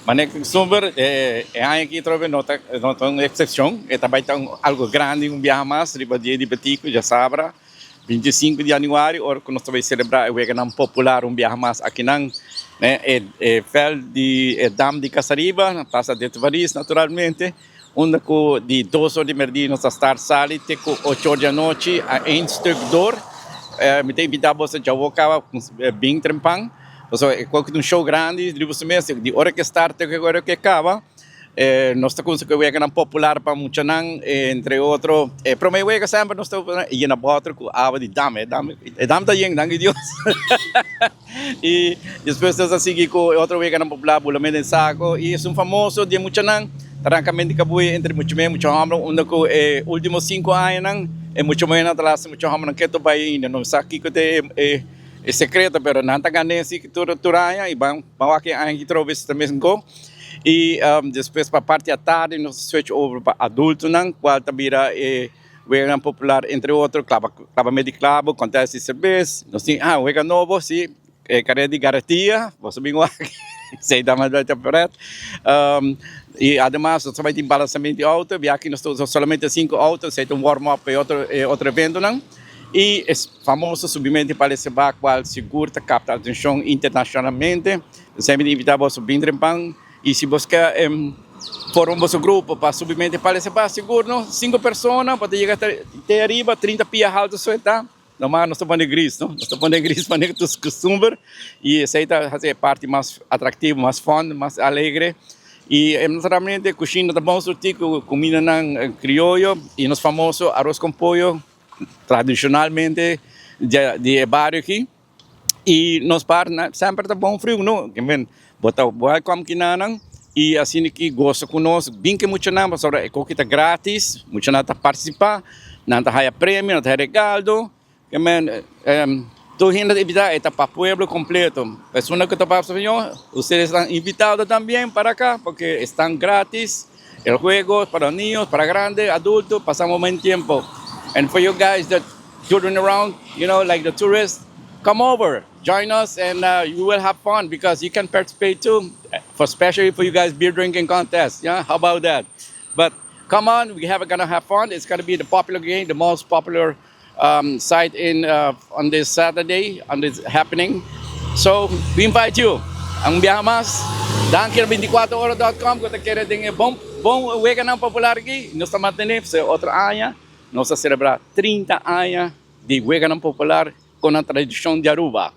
Manera kustumber, e aña aki atrobe no ta no ta un eksepshon, e ta bai ta un algu grandi un biaha mas riba dia di Betico, djasabra 25 di januari, ora ku nos ta bai selebrá e weganan popular un biaha mas akinan na e e vèlt di e dam di Casariba, na Plaza de Tvaris naturalmente, unda ku di 2 or di merdia nos ta start sali te ku 8 or di anochi a eindstuk door. Mi ta invitá boso djawo kaba bin trempan. Pasobra e koki ta un show grandi riba su mes, di ora ke start te ora ke kaba. Nos ta kumsa ku e weganan popular pa muchanan, entre otro e prome wega semper nos ta yena bòter ku awa di dam, e dam e dam ta yen, danki Dios. I despues nos a sigui ku e otro weganan popular, bulament den sako, i esun famoso di e muchanan, trankament di kabuya entre mucha muhé i mucha hòmber, unda ku e último sinku añanan e mucha muhénan ta lasta mucha hòmbernan ketu bai ainda, no sa kiko ta e E secreto pero nan ta gana si tur tur aña y ban ban wak e aña aki trobe si ta mes go y despues pa parti atardi nos ta switch over pa adultonan cual ta bira e weganan popular entre otro claba claba medio clabo contest di cerbes nos tin ah wega nobo si e carera di garatia boso bin wak esey ta mas ta pret y ademas nos ta bay tin balansamento di auto biaha aki nos ta usa solamente cinco auto esey ta un warm up pa e otro e otro eventonan. Y e famoso subimento di Paleseba cual sigur ta capta atencion internacionalmente. Esey mi ta invita boso bin trempan y si bos ke forma boso grupo pa subimento di Paleseba sigur no cinco persona bo ta yega te ariba 30 pia halto so e ta. Normal nos ta pone gris no, nos ta pone gris manera cu ta custumber y esey ta haci e parti mas atractivo, mas fun, mas alegre. Y naturalmente cushina ta bon surti cu cumindanan crioyo y nos famoso aros con pollo. Tradicionalmente di e bario aki y nos bar semper ta bon friu no ke men bo ta welcome kinanan y asina ki gosa ku nos bin ke muchanan pasobra e koki ta gratis muchanan ta participa nan ta haya premio nan ta haya regaldo ke men tur hende ta invita e ta pa pueblo completo persona ku ta papia spañol ustedes estan invitado tambien para aka porque estan gratis. El juego para niños, para grande, adulto, pasamos buen tiempo. And for you guys that touring around, you know, like the tourists, come over, join us, and you will have fun because you can participate too, for especially for you guys beer drinking contest. Yeah, how about that? But come on, we have gonna have fun. It's gonna be the popular game, the most popular site in on this Saturday, on this happening. So we invite you. Un biaha mas, danki na 24ora.com ku ta kere den e bon bon weganan popular aki. Nos ta mantené pasobra otro aña nos ta selebrá 30 aña di weganan popular ku nan tradishon di Aruba.